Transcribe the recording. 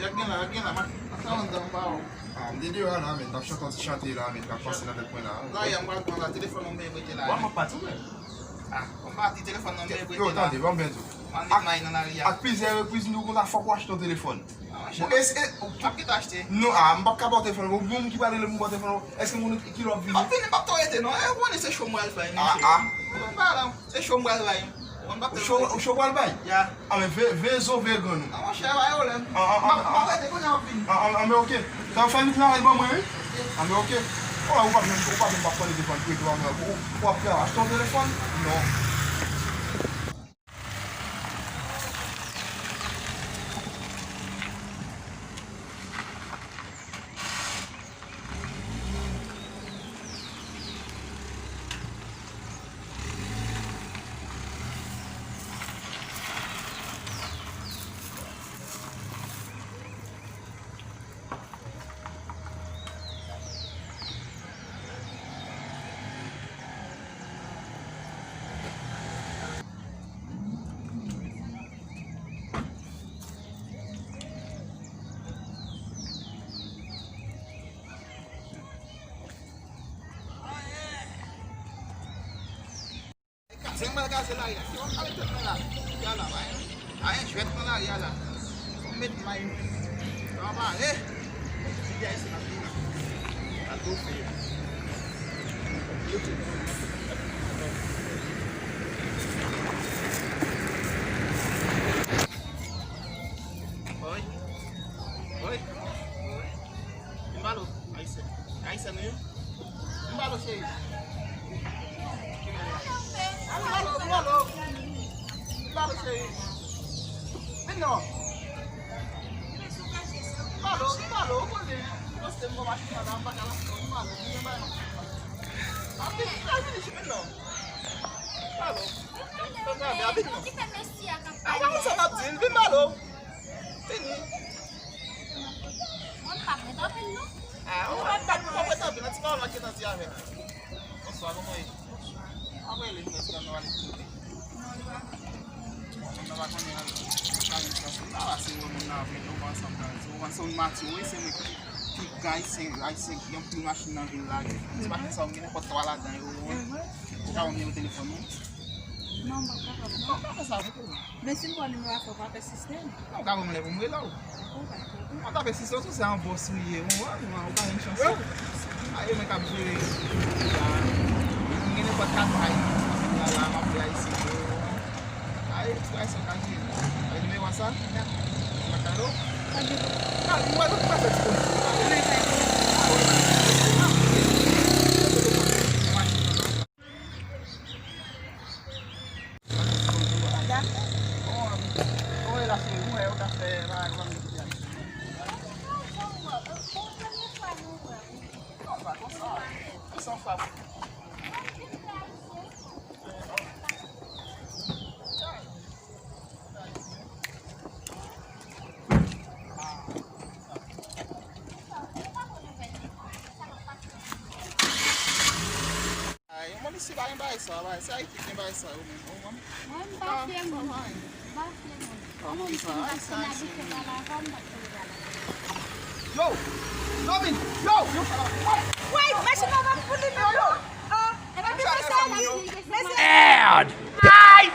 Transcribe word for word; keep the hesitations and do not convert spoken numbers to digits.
Yak gen la, yak gen la, ma, ma sa anndan, m pa wè. Ah, m te deyò a la, men, m t ap chante yon ti chante la, men, k ap pase nan tèt mwen la. Gaya, m pral pran la, telefòn nan m prete la. Wa, m ap pati, men. Ah, m pati, telefòn nan m prete la. Yo, tande, ban m byen di w. M al met may nan lari a. Ak plizyè repriz, m di w konsa, fòk w achte yon telefòn. Ah, monchè, bon, e, e, m ap kite achte. Non, ah, m p ap ka ba w telefòn, bon, yon moun ki pa rele m pou ba w telefòn, èske moun ki lè w ap vini? M ap vini, m p ap twò rete, non. E, ou konnen se cho m pral bay, monchè. Ah, ah. Mwen pa la. Se cho m pral bay. Ou konn m p ap... Ou cho, ou cho pral bay? Ya. Ah, men ve, ve zo, ve grann ou. Ah, monchè, pa gen pwoblèm. Ah, ah, ah, m ap, m ap rete kounye a, m ap vini. Ah, ah, ah, men oke. Sa w fè m travay ban mwen, wi? Oke. Ah, men oke. Oh, ou p ap janm, ou p ap janm pa pran telefòn, prete w a mwen. Ou, ou ap travay, achte yon telefòn? Non. Kaze m pral kaze lari a. Se w ap kale tèt mwen la. Ya la, pa gen, pa gen jwèt nan lari a la. Fò m met may mwen. Sa va pare. Ti gay se la vini. Al do fè. Oy. Oy. Vin ba l, ayisyen. Ayisyen nou ye. Vin ba l, cheri. Vin ba l, vin ba l. Vin ba l, cheri. Vin non. Vin ba l, vin ba l, ou konnen. Ou poste m bò machin nan la, m pa ka lage w, vin ba l, vin ba l. Vin, vin, vin non. Vin ba l. Vin ba l, vin non. Vin ba l. Vini. Mwen pa mèt anpil non. Ah, ou pa mèt anpil, nan ti pawòl mwen gentan di avè l. Bonswa, kòman w ye? Apre li, mwen se nan ale kote. Bon, mwen pa konnen anyen. Sa vin chans. M pa pase wè moun nan avè nou, mwen ansanm nan. Se yon, se yon mati, wi, se mwen ki, ki gay, se ayisyen ki gen pil machin nan vil la. Ti machin sa, mwen gen nenpòt twa ladan yo, wi. Ou ka ban m nimewo telefòn ou? Non, m pa kapab, non. Non, pa fè sa, non. Men si m ba w nimewo a, fò w pa pèsiste. Non, w ka ban m lè pou m rele w. Ou pa gen pwoblèm. Mwen t ap ensiste tou, se yon bòs ou ye, ou wè, ou pa jwenn chans ou. A, e mwen k ap jere. M gen nenpòt kat kay. Kounye a la, m ap fè ayisyen yo. A, e ti bagay sa w ka jere. E nimewo a sa? Dakò. Makalo? Pa gen pwoblèm. Mwen, mwen fè ti konn. Mwen pa gen pwoblèm. A, wi. Ay, mwen isi pa gen bagay sa, bagay sa, Ayiti gen bagay sa yo menm, ou konprann? Mwen, m pa fye moun. M pa fye moun. Ou menm si m t ap konn abitye pale avè w, m t ap konn pale. Yo! Yo, vin! Yo! Yo! Woy! Machin nan pa pou li menm non! Oh! Epa, mesye sa, mesye. Merde! Ay!